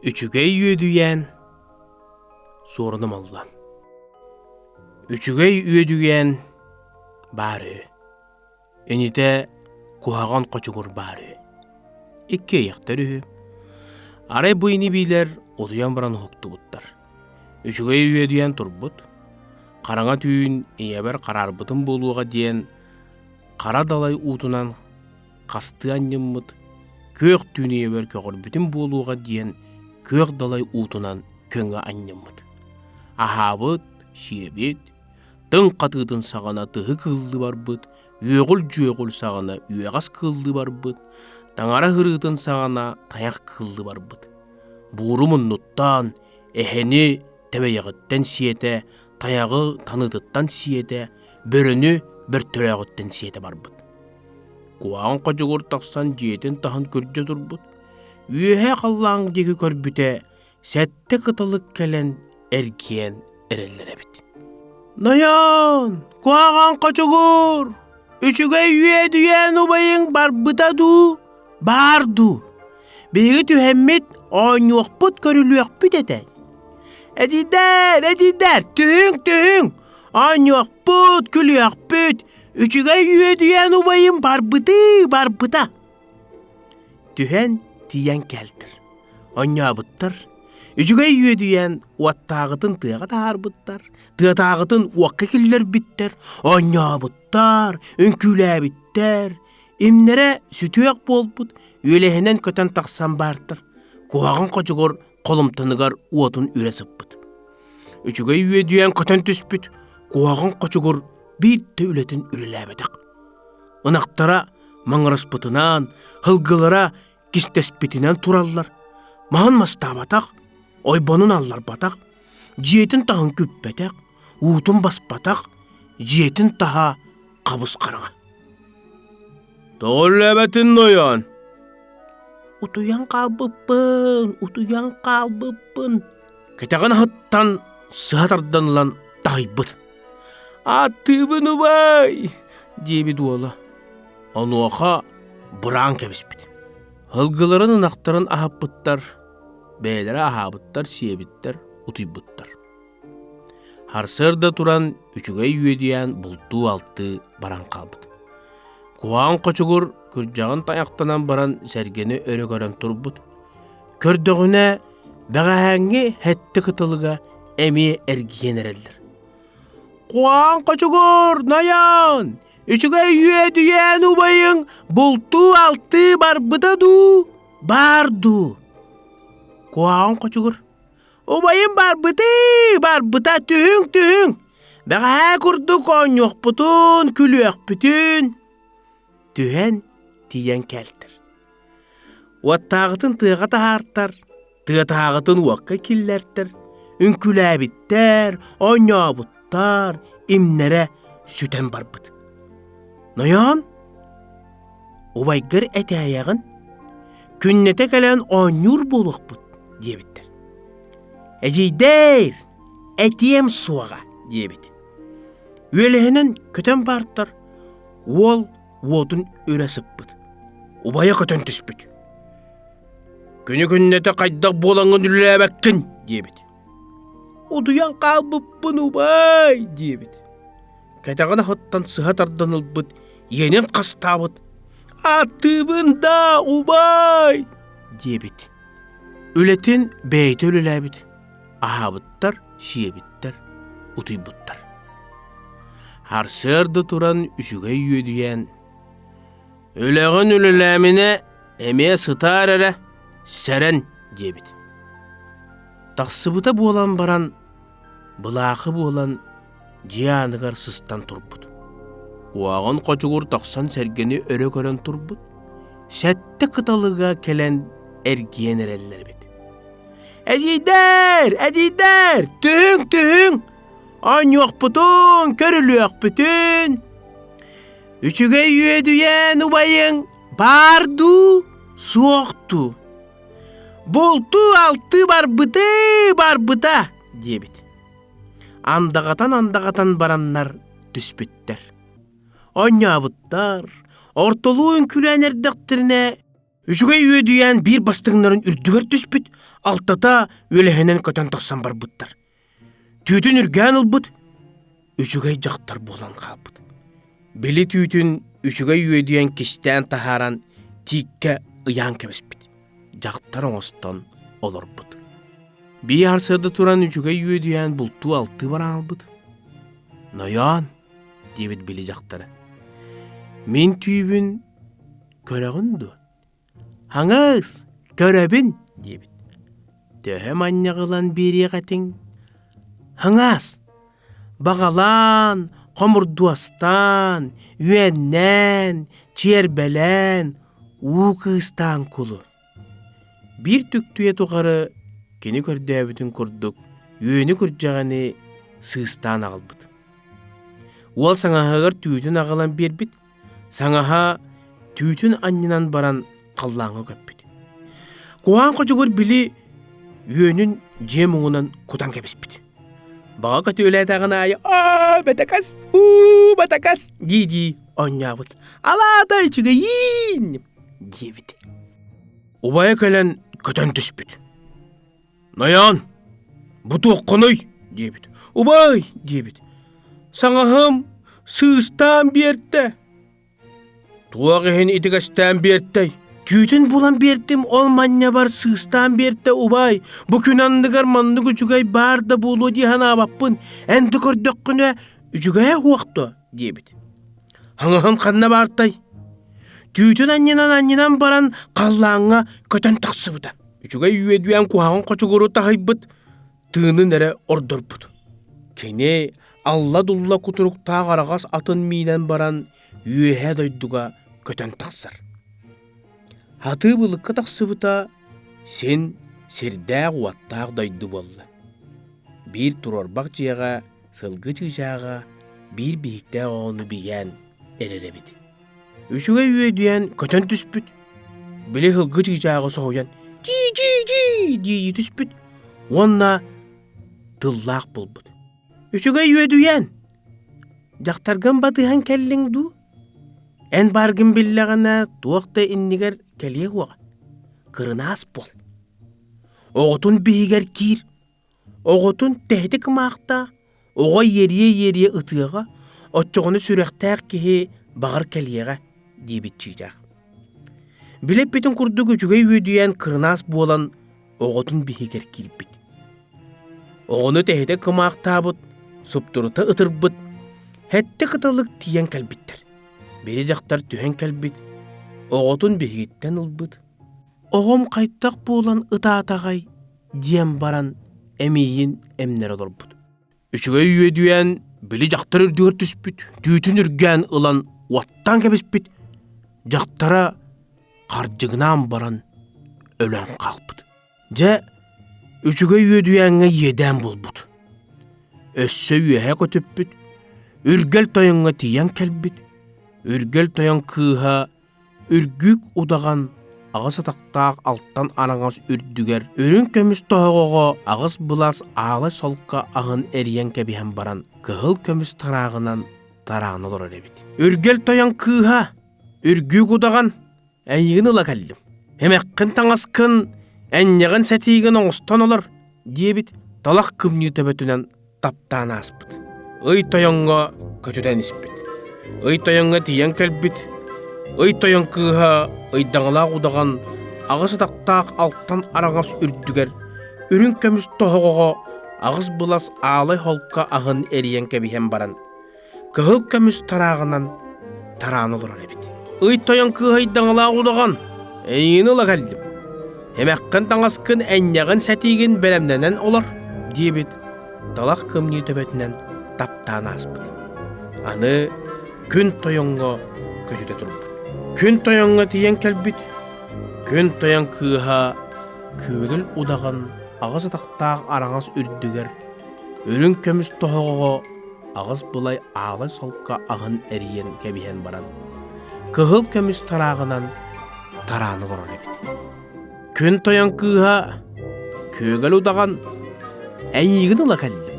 Үчүгэй үөдүйээн суоруна моллон. Үчүгэй үөдүйээн баар үһү. Инитэ куһаҕан хочугур баар үһү. Иккиэйэхтэр үһү. Арай бу ини биилэр утуйан баран уһуктубуттар. Үчүгэй үөдүйэн турбут. Хараҥа түүн ийэбэр хараарбытым буолуоҕа диэн хара далай уутунан хастыы анньыммыт, күөх түүн ийэбэр көҕөрбүтүм буолуоҕа диэн күөх далай уутунан көҥө анньыммыт. Аһаабыт, сиэбит, тыҥ хатыытын саҕана тыһы кыыллыы барбыт, үөҕүл-дьүөҕүл саҕана үөҕэс кыыллыы барбыт, таҥара ыһырыытын саҕана тайах кыыллыы барбыт. Бууру муннуттаан, эһэни тэбэйэҕиттэн сиэтэ, тайаҕы таныытыттан сиэтэ, бөрөнү бөртөлөөҕүттэн сиэтэ барбыт. Куһаҕан ходьугур тахсан дьиэтин таһын күрдьэ турбут. Үөһэ халлааҥ диэки көрбүтэ, сэттэ кыталык кэлэн эргийэн эрэллэр эбит. Нойоон, куһаҕан хочугур, үчүгэй үөдүйээн убайыҥ барбыта дуу, баар дуу? Биһиги түһэммит оонньуохпут-көрүлүөхпүт этэ. Эдийдэр, эдийдэр, түһүҥ, түһүҥ, оонньуохпут, күлүөхпүт, үчүгэй үөдүйээн убайым барбытыы барбыта. Түһэн тиийэн кэлтэр. Онньообуттар. Үчүгэй үөдүйээн уоттааҕытын тыаҕа таһаарбыттар, тыатааҕытын уокка киллэрбиттэр, оонньообуттар, үҥкүүлээбиттэр, имнэрэ сүтүөх буолбут, үөлэһинэн көтөн тахсан баартар, куһаҕан хочугур холумтаныгар уотун үрэ сыппыт. Үчүгэй үөдүйэн көтөн түспүт, куһаҕан хочугур биир да үлэтин үлэлээбэтэх. Ынахтара маҥыраспытынан, һылгылара кистэспитинэн тураллар. Маһын мастаабатах, ойбонун алларбатах, дьиэтин таһын күппэтэх, уутун баспатах, дьиэтин таһа хабыс-хараҥа. Тоҕо үллээбэтин нойоон? Утуйан хаалбыппын, утуйан хаалбыппын. Кэтэҕин аһыттан сыһа тардан ылан таһыйбыт. Ааттыыбын убай, диэбит уола. Онуоха быраан кэбиспит. Һылгыларын ынахтарын аһаппыттар, бэйэлэрэ аһаабыттар, сиэбиттэр, утуйбуттар. Сарсыарда туран үчүгэй үөдүйээн бултуу-алтыы баран хаалбыт. Куһаҕан хочугур күрдьэҕин тайахтанан баран сэргэни өрө көрөн турбут. Көрдөҕүнэ бэҕэһээҥҥи сэттэ кытылыга эмиэ эргийэн эрэллэр. Куһаҕан хочугур, нойоон! Үчүгэй үөдүйээн убайыҥ бултуу-алтыы барбыта дуу, баар дуу? Куһаҕан хочугур Убайым барбытыы, барбыта түһүҥ, түһүҥ. Бэҕэһээ курдук оонньуохпутун, күлүөхпүтүн. Түһэн тиийэн кэлтэр. Уоттааҕытын тыаҕа таһаартар, тыатааҕытын уокка киллэртэр, үҥкүүлээбиттэр, оонньообуттар, имнэрэ сүтэн барбыт. Нойоон, убайгар этээйэҕин, күннэтэ кэлэн оонньуур буолуохпут диэбиттэр. Эдьиийдээр, этиэм суоҕа диэбит. Үөлэһинэн көтөн баартар, уол уотун үрэ сыппыт. Убайа көтөн түспүт. Күнү күннэтэ хайдах буолаҥҥын үлэлээбэккин диэбит. Утуйан хаалбыппын убай диэбит. Кэтэҕин аһыттан сыһа тардан ылбыт, иэнин хастаабыт. «Ааттыыбын да, убай!» диэбит. Үлэтин бэйэтэ үлэлээбит. Аһаабыттар, сиэбиттэр, утуйбуттар. Сарсыарда туран үчүгэй үөдүйээн, «Үлэҕин үлэлээминэ эмиэ сытаар эрэ, сэрэн!» диэбит. Тахсыбыта буолан баран, былаахы буолан дьиэ ааныгар сыстан турбут. Куһаҕан хочугур тахсан сэргэни өрө көрөн турбут. Сэттэ кыталыга кэлэн эргийэн эрэллэр эбит. Эдьиийдэр! Эдьиийдэр! Түһүҥ, түһүҥ! Оонньуохпутун, көрүлүөхпүтүн! Үчүгэй үөдүйээн убайыҥ баар дуу, суох дуу? Бултуу-алтыы барбыты, барбыта диэбит. Андаҕатан-андаҕатан бараннар түспүттэр. Оонньообуттар, ортолуу үҥкүүлээн эрдэхтэринэ, Үчүгэй үөдүйээн биир бастыҥнарын үрдүгэр түспүт, алтата үөлэһинэн көтөн тахсан барбыттар. Түүтүн үргээн ылбыт, үчүгэй дьахтар буолан хаалбыт. Били түүтүн үчүгэй үөдүйэн кистээн таһааран тииккэ ыйаан кэбиспит. Дьахтар оҥостон олорбут. Биир сарсыарда туран үчүгэй үөдүйээн бултуу-алтыы баран албыт. «Нойоон» диэбит били дьахтара. «Мин түүбүн көрөҕүн дуо?» «Хаҥас, көрөбүн» диэбит. «Төһө манньаҕ ылан биэриэх этиҥ?» «Хаҥас, баҕалаан, хомурдуостаан, үөннээн, чиэрбэлээн, уу кыыстаан кулу». Биир түктүйэ тухары кини көрдөөбүтүн курдук үөнү-күрдьэҕэни сыыстаан аҕалбыт. Уол саҥаһыгар түүтүн аҕалан биэрбит, Саҥаһа түүтүн анньынан баран халлааҥҥа көппүт. Куһаан хочугур били үөнүн дьиэ муҥунан кутан кэбиспит. Баҕа көтүөлээтэҕин аайы «Аа, бэтакас! Уу, батакас!» дии-дии оонньообут. «Алаата үчүгэйиин!» диэбит. Убайа кэлэн көтөн түспүт. «Нойоон, бу туоххунуй?» диэбит. «Убай!» диэбит. «Саҥаһым сыыстаан биэрдэ». «Туох иһин итигэстээн биэртэй?» «Түүтүн булан биэрдим, ол манньабар сыыстаан биэрдэ, убай. Бу күн анныгар маннык үчүгэй баар да буолуо дии санаабаппын. Эн да көрдөххүнэ, үчүгэйэ суох дуо?» диэбит. «Хаҥаһым ханна баартай?» Түүтүн анньынан-анньынан баран халлааҥҥа көтөн тахсыбыта. Үчүгэй үөдүйэн куһаҕан хочугуру таһыйбыт, тыынын эрэ ордорбут. Кини алла-дулла кутуруктаах араҕас атын миинэн баран үөһээ дойдуга көтөн тахсар. Хатыы былыкка тахсыбыта син сирдээх-уоттаах дойду буолла. Биир туруорбах дьиэҕэ сылгы чыычааҕа биир биһиктээх оҕону бигээн эрэр эбит. Үчүгэй үөдүйэн көтөн түспүт, били сылгы чыычааҕы соһуйан «Дии-дии-дии» дии түспүт уонна тыллаах буолбут. «Үчүгэй үөдүйэн, дьахтаргын батыһан кэллиҥ дуу? Эн бааргын биллэҕинэ туох да иннигэр кэлиэ суоҕа. Кырынаас буол. Оҕотун биһигэр киир, Оҕотун тэһитэ кымаахтаа, оҕо иэриэ-иэриэ ытыаҕа, оччоҕуна сүрэхтээх киһи баҕар кэлиэҕэ, диэбит чыычаах. Били эппитин курдук үчүгэй үөдүйээн кырынаас буолан оҕотун биһигэр киирбит. Оҕону тэһитэ кымаахтаабыт, суптурута ытырбыт, сэттэ кыталык тиийэн кэлбиттэр. Били дьахтар түһэн кэлбит, оҕотун биһигиттэн ылбыт. Оҕом хайдах буолан ытаатаҕай диэн баран эмиийин эмнэрэ олорбут. Үчүгэй үөдүйэн били дьахтар үрдүгэр түспүт, түүтүн үргээн ылан уоттаан кэбиспит. Дьахтара хардьыгынаан баран өлөн хаалбыт. Дьэ, үчүгэй үөдүйээҥҥэ иэдээн буолбут. Өссө үөһэ көтүппүт, Үргэл тойоҥҥо тиийэн кэлбит. Үргэл тойон кыыһа Үргүк удаҕан аҕыс атахтаах алтан араҥас үрдүгэр үрүҥ көмүс тоһоҕоҕо аҕыс былас аалай солко аһын эрийэн кэбиһэн баран кыһыл көмүс тарааҕынан тараана олорор эбит. Үргэл тойон кыыһа, Үргүк удаҕан, эйигин ыла кэллим. Эмэххин таҥаскын, энньэҕин сэтиигин оҥостон олор, диэбит талах кымньыы төбөтүнэн таптаан ааспыт. Ый тойоҥҥо көтүтэн испит. Ый тойоҥҥо тиийэн кэлбит. Ый тойон кыыһа ыйдаҥалаах удаҕан аҕыс атахтаах алтан араҥас үрдүгэр үрүҥ көмүс тоһоҕоҕо аҕыс былас аалай холка аһын эрийэн кэбиһэн баран кыһыл көмүс тарааҕынан тараан олорор эбит. Ый тойон кыыһа ыйдаҥалаах удаҕан, эйигин ыла кэллим. Эмэххин таҥаскын, энньэҕин сэтиигин бэлэмнэнэн олор, диэбит талах кымньыы төбөтүнэн таптаан ааспыт. Аны күн тойоҥҥо көтүтэ турбут. Күн тойоҥҥо тиийэн кэлбит. Күн тойон кыыһа күөгэл удаҕан аҕыс атахтаах араҥас үрдүгэр үрүҥ көмүс тоһоҕоҕо аҕыс былай аалай солко аһын эрийэн кэбиһэн баран, кыһыл көмүс тарааҕынан тараан олорор эбит. Күн тойон кыыһа күөгэл удаҕан эйиигин ыла кэллим.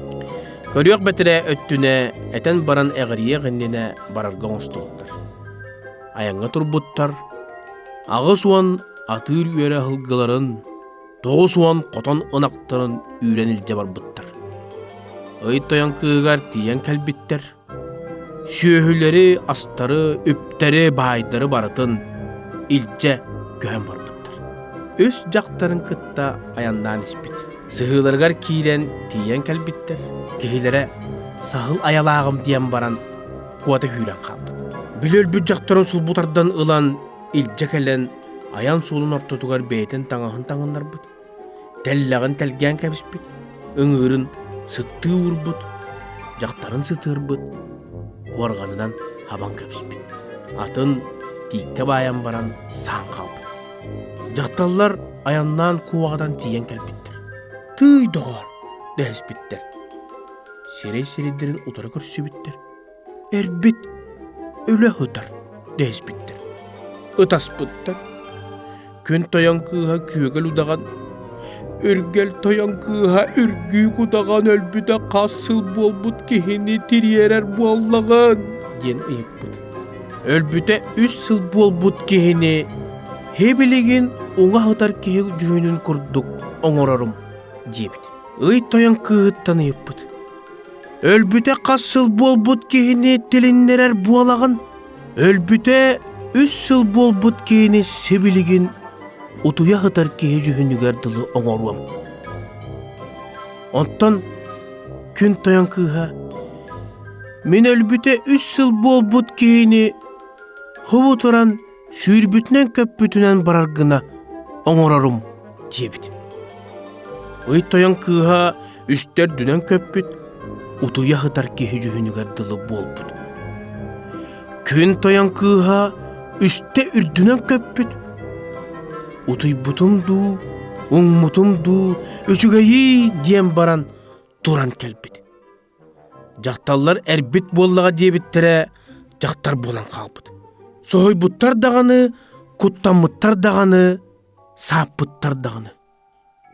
Көрүөх бэтэрээ өттүнэ этэн баран эҕирийиэх иннинэ барарга оҥостубуттар. Айаҥҥа турбуттар. 88. атыыр үөрэ аһылгыларын, 90 хотон ынахтарын үүрэн илдьэ барбыттар. Ый тойон кыыһыгар тиийэн кэлбиттэр. Сүөһүлэри, астары, үптэри, баайдары барытын илдьэ көһөн барбыттар. Үс дьахтарын кытта айаннаан испит. Сыһыыларыгар киирэн тиийэн кэлбиттэр. Киһилэрэ саһыл айалааҕым диэн баран куота сүүрэн хаалбыт. Били өлбүт дьахтарын сулбу тардан ылан илдьэ кэлэн айан суолун ортотугар бэйэтин таҥаһын таҥыннарбыт, тэллэҕин тэлгээн кэбиспит, ыҥыырын сыттыы уурбут, дьахтарын сытыарбыт, уорҕанынан хабан кэбиспит. Атын тииккэ баайан баран саан хаалбыт. Дьахталлар айаннаан куоҕатан тиийэн кэлбиттэр. «Тыый, доҕоор!» дэһиспиттэр. Сирэй сирэйдэрин утары көрсүбүттэр. Эрбит өлө сытар дэһиспиттэр. Ытаспыттар. Күн тойон кыыһа күөгэл удаҕан, Үргэл тойон кыыһа үргүүк удаҕан өлбүтэ хас сыл буолбут киһини тириэрэр буоллаҕын диэн ыйыппыт. Өлбүтэ үс сыл буолбут киһини һибилигин уҥа сытар киһи дьүһүнүн курдук оҥорорум диэбит. Ый тойон кыыһыттан ыйыппыт. Өлбүтэ хас сыл буолбут киһини тилиннэрэр буолаҕын? Өлбүтэ үс сыл буолбут киһини сибилигин утуйа сытар киһи дьүһүнүгэр дылы оҥоруом. Оттон күн тойон кыыһа мин өлбүтэ үс сыл буолбут киһини хубу туран сүүрбүтүнэн-көппүтүнэн барар гына оҥорорум диэбит. Ый тойон кыыһа үстэрдүнэн көппүт, утуйа сытар киһи дьүһүнүгэр дылы буолбут. Күн тойон кыыһа үстэ үрдүнэн көппүт. Утуйбутум дуу, уҥмутум дуу, үчүгэйий диэн баран туран кэлбит. Дьахталлар эрбит буоллаҕа диэбиттэрэ дьахтар буолан хаалбыт. Соһуйбуттар даҕаны, куттаммыттар даҕаны, сааппыттар даҕаны.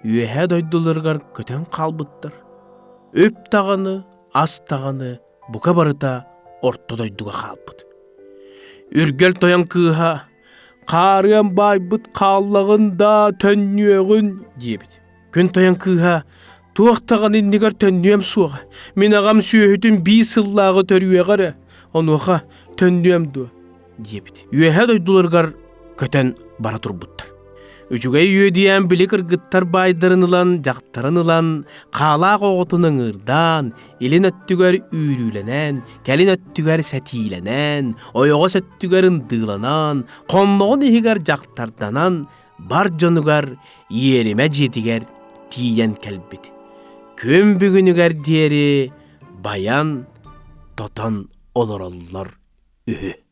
Үөһээ дойдуларыгар көтөн хаалбыттар. Үп даҕаны, ас даҕаны бука барыта орто дойдуга хаалбыт. Үргэл тойон кыыһа «Хаарыан баайбыт хааллаҕын да төннүөҕүн» диэбит. Күн тойон кыыһа туох даҕаны иннигэр төннүөм суоҕа. Мин аҕам сүөһүтүн биир сыллааҕы төрүөҕэ эрэ, онуоха төннүөм дуо диэбит. Үөһэ дойдуларыгар көтөн бара турбуттар. Үчүгэй үөдүйээн били кыргыттар баайдарын ылан, дьахтарын ылан, хаалаах оҕотун ыҥыырдаан, илин өттүгэр үүрүүлэнэн, кэлин өттүгэр сэтиилэнэн, ойоҕос өттүгэр ындыыланан, хонноҕун иһигэр дьахтарданан, бар дьонугар иэримэ дьиэтигэр тиийэн кэлбит. Күн бүгүнүгэр диэри байан, тотон олороллор үһү.